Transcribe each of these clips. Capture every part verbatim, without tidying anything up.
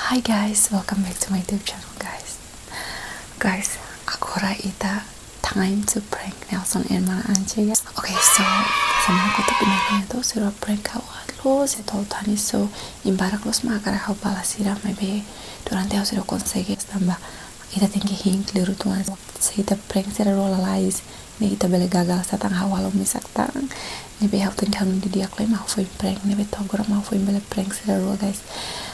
Hi guys, welcome back to my YouTube channel, guys. Guys, agora ita time to prank Nelson and mana Anche, guys. Okay, so semana kotuk ne'e ha'u atu sira prank ha'u loos, sira atu tani, so imi barak loos mak hakarak ha'u balas sira, maibé durante ha'u seidauk konsege, tanba ita tenke hein kleur uitoan. Se ita prank sira rua lalais, ne'e ita bele gagal, sá tan ha'u halo mesak tan. Ne'ebé ha'u tenke halo didi'ak lai mak ha'u foin prank, ne'ebé to'o agora mak ha'u foin bele prank sira rua, guys.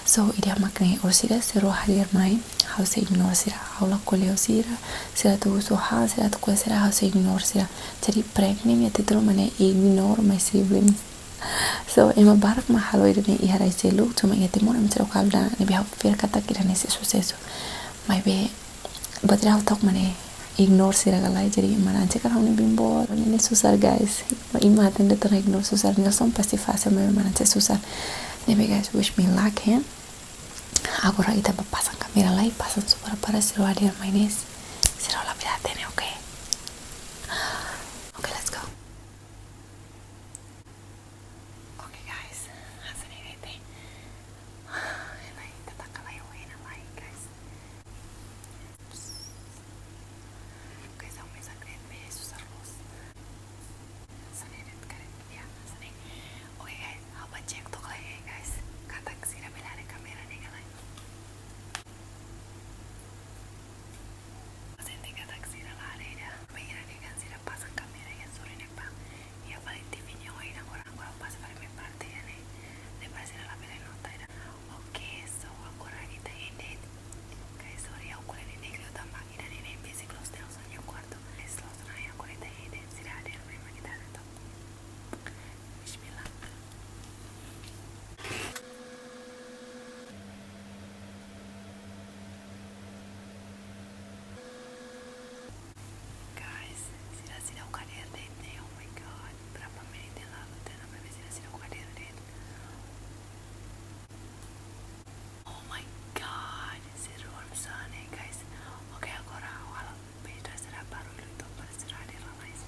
So, ideia mak ne'e, orsida sira rua hadeer mai, ha'u sei ignore sira, ha'u la ko'alia ho sira, sira atu husu ha'u, sira atu ko'alia sira, ha'u sei ignore sira. Jadi prank ne'e nia títulu mak ne'e Ignore My Siblings. So, ema barak mak halo ida-ne'e iha rai seluk, cuma iha Timor ema seidauk halo ida-ne'e, ne'ebé ha'u fiar katak ida-ne'e sei susesu. Maibé, buat ida ha'u took mak ne'e ignore sira ka lae, jadi mana Anche karik ha'u-nia biin boot, ne'e susar, guys. Imi hatene de'it ona ignore susar, Nelson pasti fasil, maibé mana Anche susar. Ne'ebé, guys, wish me luck, ya. Agora ita bá pasang kámera lai, pasang só para, para sira rua hadeer mai ne'e, sira rua labele hatene, oke? Oke, let's go. Oke, guys, hanesan ne'e de'it. Ela ita taka lai, oh, ena lai, guys. Oke, só mesa grande, be susar loos. Hanesan ne'e de'it karik, ya, hanesan ne'e. Oke, guys, ha'u bá cek took lai, guys. Katak sira bele haree kámera ne'e ka lae. Sente katak sira la haree ida. Bainhira dehan sira pasang kámera iha sorin ne'ebá. Iha fali T V nia oin, agora, agora ha'u pasa fali mai parte ida-ne'e. Ne'e para sira labele nota ida. Oke, so agora ita hein de'it. Guys, sorry, ha'u ko'alia neineik liután mak ida-ne'e ne'e basic loos Nelson nia kuartu. Guys, loos ona, agora ita hein de'it. Sira hadeer mai mak ita haree took. Bismillah. Guys, sira seidauk hadeer de'it ne'e, oh my God, berapa menit yang lalu tena, maibé sira seidauk hadeer de'it. Oh my God, seru hanesan ne'e, guys. Oke, agora ha'u halo Petra sira barullu took para sira hadeer lalais.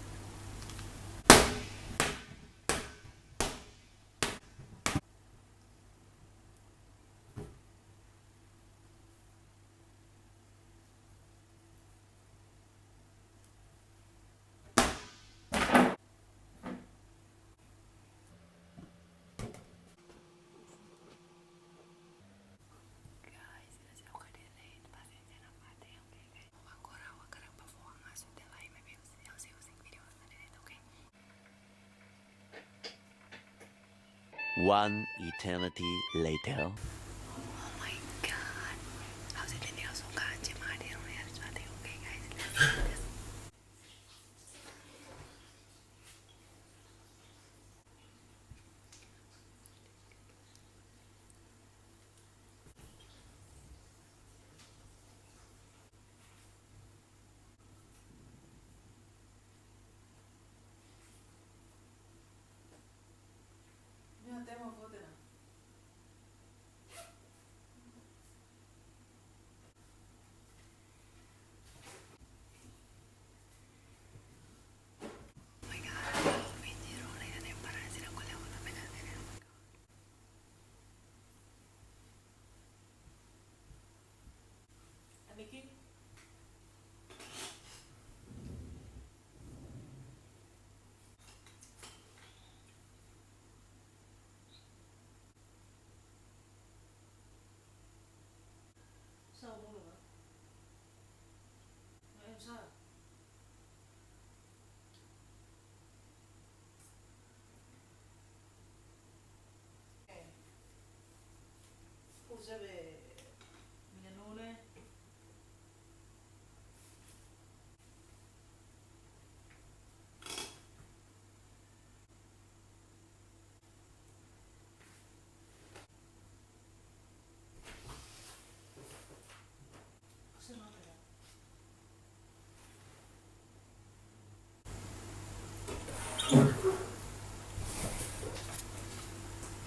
Guys, sira seidauk hadeer de'it, pasiénsia nafatin, oke, guys. Agora ha'u hakarak bá fó an asu tiha lai, maibé ha'u sei husik vídeo hanesan ne'e de'it, oke? One eternity later. Oh my God. Ha'u sente Nelson ka Anche mak hadeer ona iha rai seluk, oke, guys.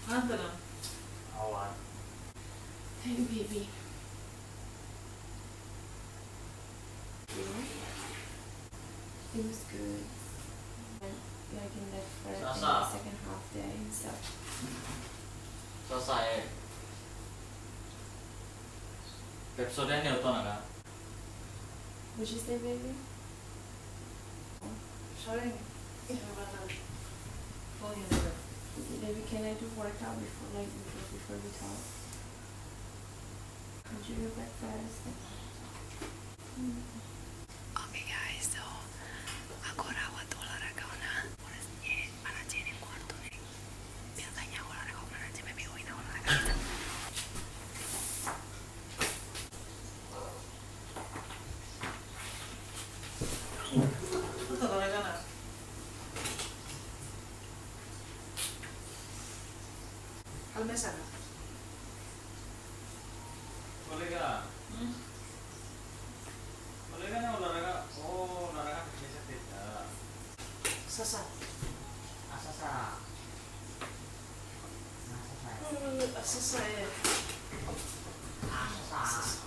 Antara. Awan. Thank you, baby. It was good. Like in the first, in the Sasa. Second half there and stuff. Sasa, eh. Pepsodent ne'e hotu ona ka? What'd you say, baby? Sorry. Baby, can I do workout before, like, before, before we talk? Would you do breakfast? Mm. Okay, guys, so agora ha'u atu larga ona. Agora, eh, mana Jenny kuartu ne'e. Biasanya ha'u larga, mana Jenny, baby, ha'u iha larga. Halo mesa ka? Kolega. Hmm? Kolega ne'e ha'u larga, ha'u larga mesa teta. Sasa. Ah, sasa. Ah, sasa. Hmm, ah, sasa, eh. Ah, sasa.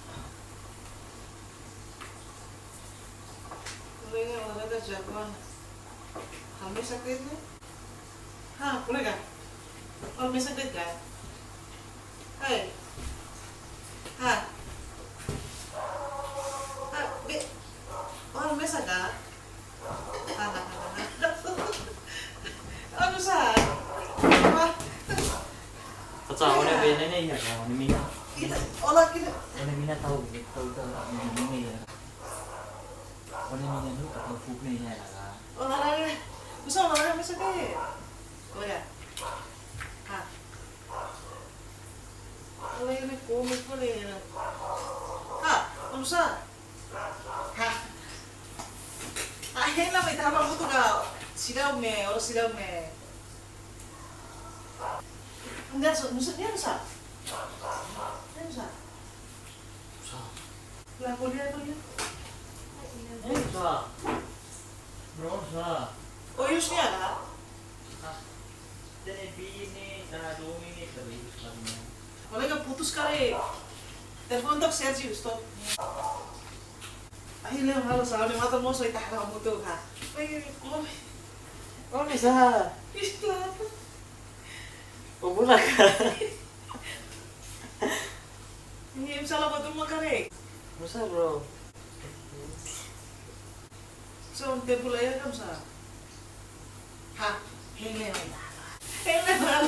Kolega, ha'u larga jagoan. Halo mesa teta. Ha, kolega. Halo mesa de'it ka? Hai. Ha. Ha, be. Halo mesa ka? Ha, ha, ha, ha. Anu sa. Wah. Kaca, ó-nia be ne'e ne'e iha ka, ó-nia mina. Kita, olah kita. Ó-nia mina tau, tau, tau, ó-nia mina iha. Ó-nia mina ne'e tau fuuk ne'e iha ka. Olahraga. Bisa olahraga bisa ke? Olahraga. Ha. Olahraga ne'e kome fali ya. Ha, oinsá? Ha. Ah, hela mai tama butu ka. Sidau me, ora sidau me. Nggak so, musa dia musa. Dia musa. Musa. Lah, kuliah, kuliah. Musa. Bro, musa. Oh, yus ni ada? Ah, jadi bini, dah dua menit, tapi itu sebenarnya. Kolega putus kali. Telepon tok Sergio, stop. Ai, leo, halo, salam, mata moso, ita halo mutu, ha. Ai, kome. Kome, sa. Ih, kenapa? Oh, bulak. Ini salah buat rumah kare. Musa, bro. So, tempu laiha ka musa? Ha, hele mai. Hele mai.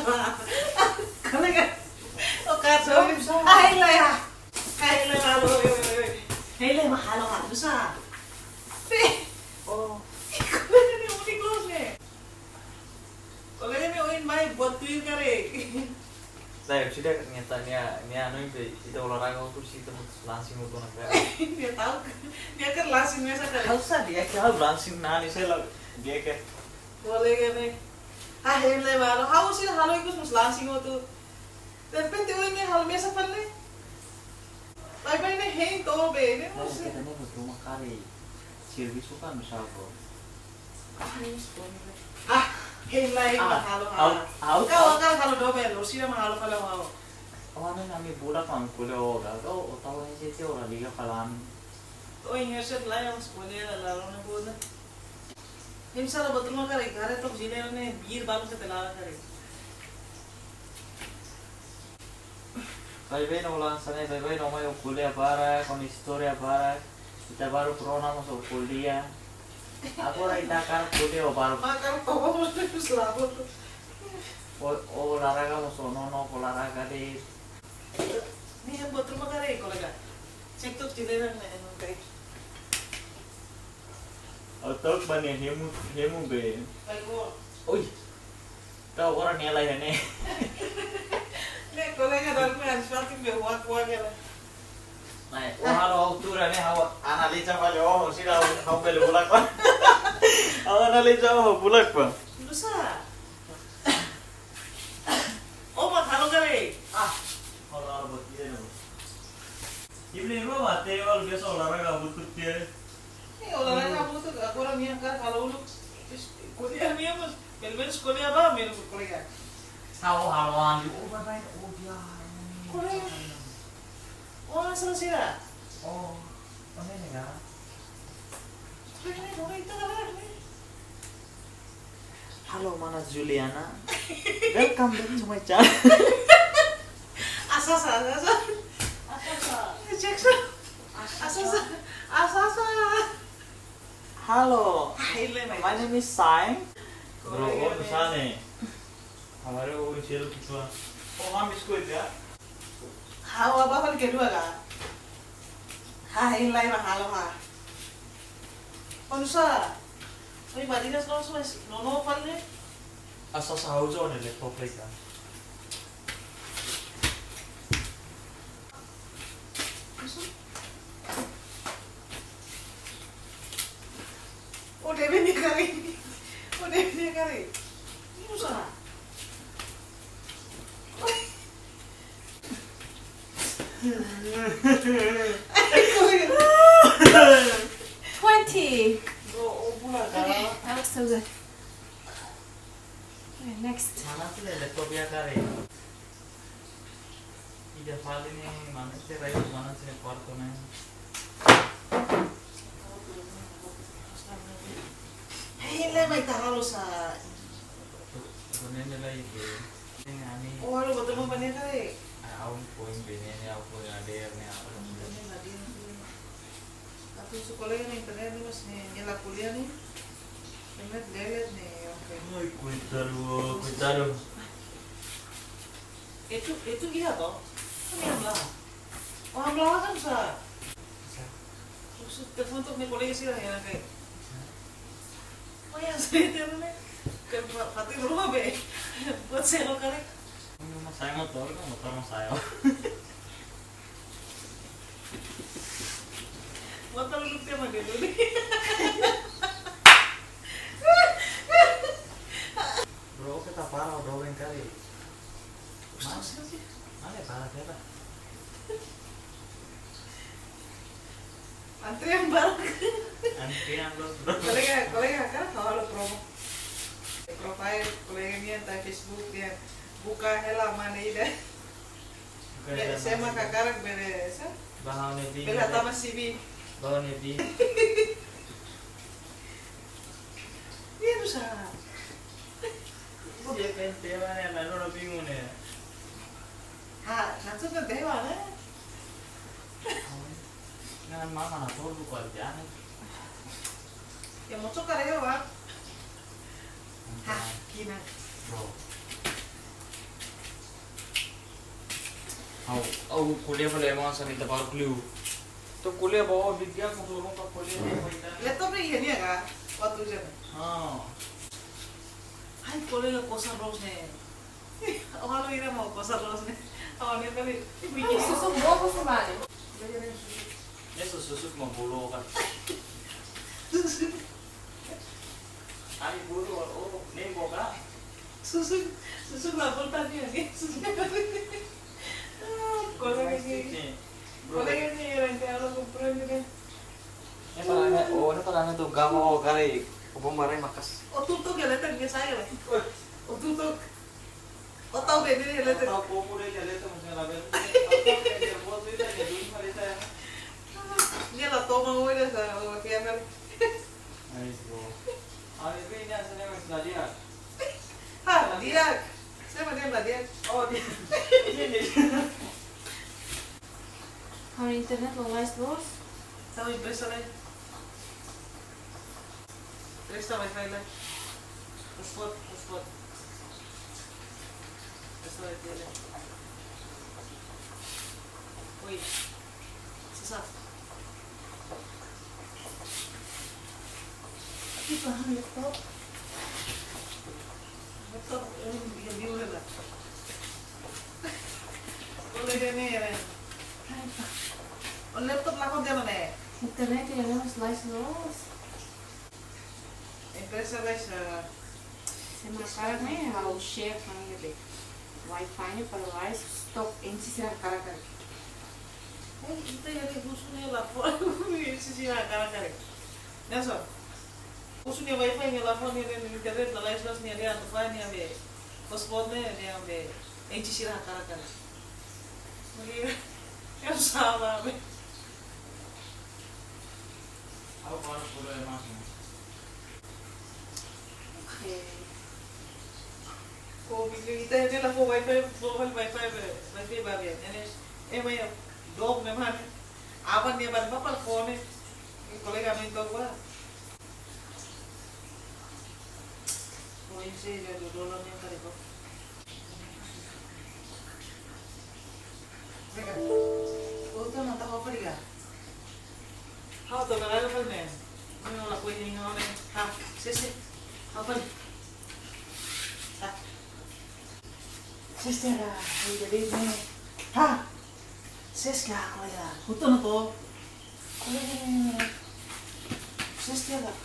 Kolega. O kaso. Sorry, sorry. Ah, hele ya. Hele mai, oi, oi, oi. Hele mai, halo, halo, musa. Pe. Oh. Kolega ne'e unik loos ne'e. Kolega ne'e ohin mai buat tuir kare. Nah, ya sudah, nyata nia, nia anu itu, ita olahraga waktu situ langsing waktu nak kare. Nia tahu, nia kan langsing biasa kare. Ha'u sa dia ke ha'u langsing nani saya lah, dia ke. Kolega ne'e. Ah, hele baru. Ha'u sih halo ikus mus langsing waktu. Repente ohin ne'e halo mesa fali ne'e. Baibain ne'e hein to'o be, ne'e. Nah, mós kita ne'e buat rumah kare. Servisu kan bisa, bro. Ah, ne'e mós bom, ne'e. Ah, hein lai, ah, mahalo, ha'u, ha'u, ha'u. Kau kan halo dobe, lo sira mahalo fali ha'u. Oh, ne'e ami bulak kan kuliah o, gado, o tau ne'e sete ora liga fali. Oh, ingat set lai, yang sekolah la la la na boda. Ne'e mós salah buat rumah kare, kare tok jile ne'e, bir balu sete la la kare. Baibain, ó la hanesan ne'e, baibain, ó mai ó ko'alia barak, ó-nia istória barak. Ita baru corona mós ó ko'alia. Agora ita hakarak ko'alia ó baru. Makar papa mós terus labor. Ó, ó larga mós ó nonook, ó larga de'it. Ne'e buat rumah kare, kolega. Cek tok jendela ne'e, anu kai. Ó tok ba nia hemu, hemu be. Ai, gua. Oi. Kau orang nia lai ne'e. Ne'e kolega dari mana? Suatu be wak wak ya lah. Nah, ó halo altura ne'e, ha'u analiza fali, ó, sira ha'u, ha'u bele bulak ba. Ha'u analiza, ó, ha'u bulak ba. Lusa. Ó mak halo kare. Ah, halo, halo buat dia ne'e. Ibu ni rumah mate, walau biasa olahraga butuh dia. Eh, olahraga butuh, agora nia hakarak halo uluk. Terus, ko'alia nia mós, pelo menos ko'alia ba, menos ko'alia. Tahu halo andi, oh, baibain, oh, dia. Ko'alia. Oh, asal sira. Oh, mana ini, ya? Ko'alia, ko'alia, itu kan ada, nih. Halo, mana Juliana? Welcome back to my channel. Asa, asa, asa, asa. Asa, asa. Jackson. Halo. Hai, Lema. My name is Saim. Bro, oh, sana. Ha'u mak oi selu kitua. Oh, ham biskuit ya? Ha'u ba fali kedua ka? Hai, Lema, halo ha. Oinsá? Oi, badinas no so es, no, no, fali. Asa sa ha'u jo ne le pop le ka. Oh, debe ni kari. Oh, debe ni kari. Ini usaha. Twenty. Bro, oh, pula, okay, kara. That looks so good. Okay, next. Mana tu le laptop ya kare? Ida fali ne'e, mana se rai, mana se kuartu ne'e. Hei, le mai ta halo sa. Ne'e, ne'e lai ke. Ne'e ami. Oh, halo, botol mau panen kare? Ah, au poin bene ne'e, au poin ader ne'e, au poin. Ne'e, ne'e, ne'e. Atu su kolega ne'e internet ne'e, mas ne'e, ne'e la kuliah ne'e. Internet delet ne'e, oke. Ai, koitadu, koitadu. Itu, itu iya toh? Kan yang belah. Oh, yang belah kan sa. Sa. Maksud telepon tuh nih kolega sih lah ya, kayak. Sa. Oh, yang saya itu nih. Kayak fa-, Fatih rumah be. Buat saya lo kali. Ini rumah saya motor, kan motor rumah saya. Motor lu tiap ada dulu. Bro, kita parah, bro, lain kali. Mana? Mana parah kita? Antrian barak. Antrian los, bro. Kolega, kolega, kan kalau promo. Profile kolega nian, tah Facebook nian. Buka hela mana ida. Buka hela mana ida. Be, sema kakarak bele, sa? Baha ne bi. Bele tama C V. Baha ne bi. Iya, tu sa. Dia kan tema ne, na, no, no, bingung ne. Ha, na tu kan tema ne. Ngan mama na todo kual jane. Ya, mau cokar ya, Bang. Ha, kina. Bro. Au, au kuliah fali ema sa mita baru kuliah. Tu kuliah bawa video aku suruh ka kuliah ni baita. Laptop ni iya ni ka? Waktu jam. Ah. Hai, kolega kosa los ne. Oh, halo ira mau kosa los ne. Oh, ne kali. Ini susuk bobo sih, Mali. Ne'e susuk mau bulu kan. Susuk. Ai, bulu, oh, nem boga. Susuk, susuk la volta ni, ni. Susuk. Ah, kolega ni. Plastik ni, bro. Kolega ni, orang kaya orang komprende kan. Ne'e para ne'e, oh, ne'e para ne'e tu gama, oh, kali. Obon barai makas. Oh, tutuk ya, letak dia saya lah. Oh, tutuk. Ó tau bebé, ele tem. Ó tau pouco de dialeto, mas ela bebe. Ó tau bebé, vou ver, né? Dun falei, tá? Nia la toma uma dessa, o que é, velho? Ai, bro. A bebé, né, se lembra de Ladia? Ah, Ladia. Você vai lembrar Ladia? Oh, Ladia. Ha'u-nia internet lalais loos. Tau empresta lai. Empresta wifi lai. Hotspot, hotspot. Empresta wifi lai. Oi. Sasa. Ih, tahan laptop. Laptop, eh, dia, dia udah lah. Boleh dia ni, ya. Hai, Pak. Oh, laptop lah kau dia mana? Internet ya, mas, lalais loos. Empresta wifi, eh, sira hakarak ne'e, ha'u share ha'u-nia be. Wifi ne'e para lalais, stop, enxe sira hakarak. Eh, ita ya, husu ne'e la fó, enxe sira hakarak. Ne'e so. Husu nia wifi ne'e la fó, nia internet lalais loos, nia atu fó nia be. Hotspot ne'e, nia be. Enxe sira hakarak. Oke. Yang salah be. Ha'u baru kuliah masuk. Oke. Ko bikin ita ini lah, ko wifi, ko wifi, wifi, wifi babi. Ini, eh, mai dog memang. Apa nia baru apa phone? Ini kolega main dog ba. Oi, se ya do dolo ni kare ko. Vega. Oto na ta hopa liga. Ha'u to'o kare ko ne. Ni ola ko ni ngau ne. Ha, se se. Hopa li. Ha. Sister, ah, ai jadi ne. Ha. Sister, kolega. Hotu no to. Kolega ne. Sister, ah.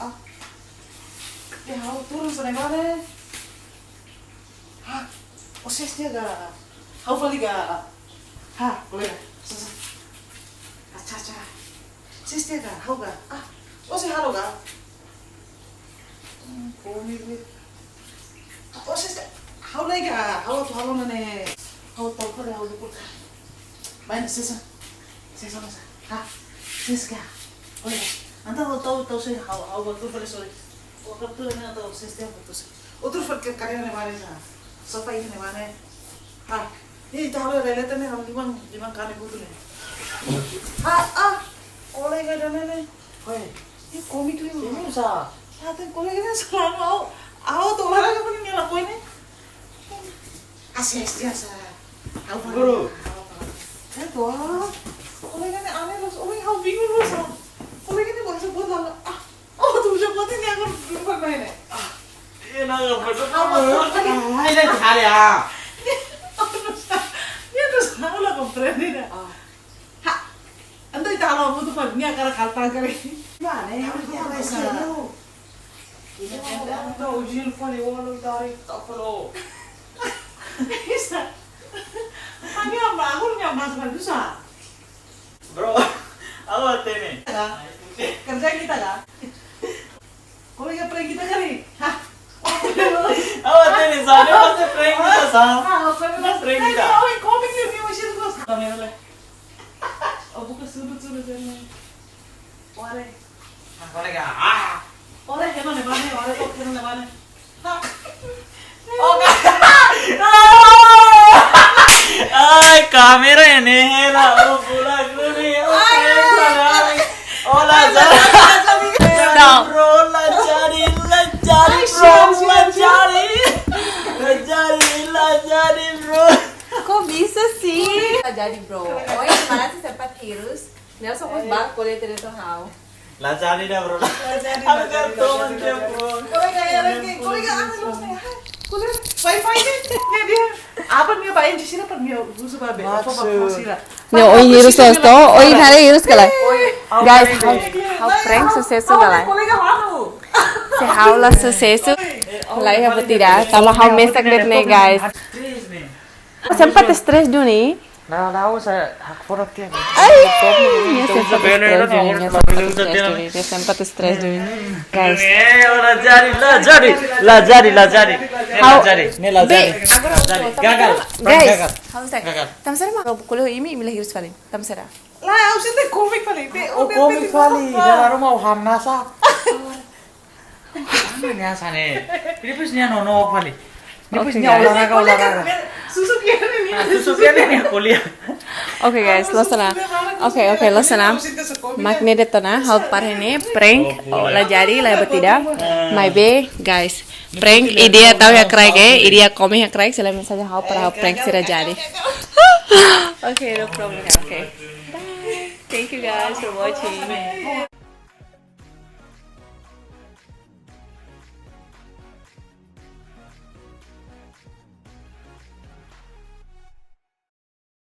Ah. Ya, ha'u turun sana mana? Ha. Oh, sister, ah. Ha'u fali ka. Ha, kolega. Sa, sa. Acha, acha. Sister, ah. Ha'u ka. Ah. Oh, si halo ka. Hmm, komi, komi. Oh, sister, ha'u lai ka, ha'u atu halo ne'e. Ha'u tau fali, ha'u dukun ka. Baik, sister. Sister, sister. Ha, sister. Oke. Entaun ha'u tau, tau se ha'u, ha'u atu fali, sorry. Ha'u kaptura ne'e tau, sister, ha'u tau se. Outro fali ke kare ne'e mana sa. Sofa ini ne'e mana. Ha, ini tau le relate ne'e, ha'u liman, liman kane butu ne'e. Ha, ah. Oleh ka dana ne'e. Oi, ih, komi tu. Ini sa. Atan kolega ne'e selalu ha'u, ha'u to'o olahraga paling nia lakohi ne'e. Asi, asi, asi. Ha'u fali. Bro. Ha'u fali. Ya to'o. Kolega ne'e aneh terus, oh, ha'u bingung terus. Kolega ne'e bahasa buat lala. Ah, oh, tu bisa buat ini aku lupa main ya. Ah, ini apa tu? Apa tu? Ah, ini cari ah. Dia terus, dia terus ha'u la komprende dah. Ah. Ha, entaun ita halo buat fali, nia hakarak halo tan kali. Ya, ne'e, ya, ya, ya. Ini anda ujil fali walau dari tak perlu. Bisa. Hanya bangun, nia masuk susah. Bro, apa tene? Kerja kita kah? Kolega prank kita kali? Hah? Apa tene sa? Dia pasti prank kita sa. Ah, apa tene? Prank kita. Kau yang komik ni, ni masih terus. Kamera le. Oh, buka sudut, sudut, sudut. Ore. Ah, kolega. Ah. Ore, kena ne bane, ore kok kena ne bane. Hah? Oh, ka-, ai, kamera ne'e hela, oh, pula dulu ni, oh, ai, prank ai, kali. Ola jadi. Stop. Bro, la jadi, la jadi, ai, bro, siap, la siap, siap, jadi. La jadi, la jadi, bro. Kok bisa sih? La jadi, bro. Oh, yang mana sih sempat hirus? Nelson, kos bak, boleh tidak tahu. La jadi dah, bro. La jadi, la jadi, la jadi, la jadi. Kolega ya, Rengki. Kolega, anu, lu nih. Kolega, wifi nih. Dia, dia. Apa nia bain di sini, apa nia husu babe? Apa, apa, husu sira? Nia, oi, hirus tos to. Oi, hari hirus kala. Guys, ha'u, ha'u prank susesu kala. Kolega, anu. Se ha'u la susesu, la iha buat ida. Tanba ha'u mesak de'it ne'e, guys. Sempat stres duni. Nah, nah, usah hak forok ya. Ai, nia sempat stres duni, nia sempat stres duni, nia sempat stres duni. Guys. Eh, la jadi, la jadi, la jadi, la jadi. Ne'e la jadi, ne'e la jadi. Gagal. Guys, gagal. Halo, Teh. Gagal. Tanba sá mak kolega imi, imi la hirus fali? Tanba sá? La, ha'u sente komik fali. Oh, komik fali. Dalam rumah, oh, hamnasa. Anu nia sane. Depois nia nonook fali. Depois nia olahraga, olahraga. Susuk ya ni. Ah, susuk ya ni, kuliah. Oke, guys, loos ona. Oke, oke, loos ona. Mak ne'e de'it ona, ha'u para ne'e prank, oh, la jadi, la buat ida. Maibé, guys, prank ideia tau iha kraik, eh, ideia komik iha kraik, selain saja ha'u para ha'u prank sira jadi. Oke, no problem, oke. Bye. Thank you guys for watching.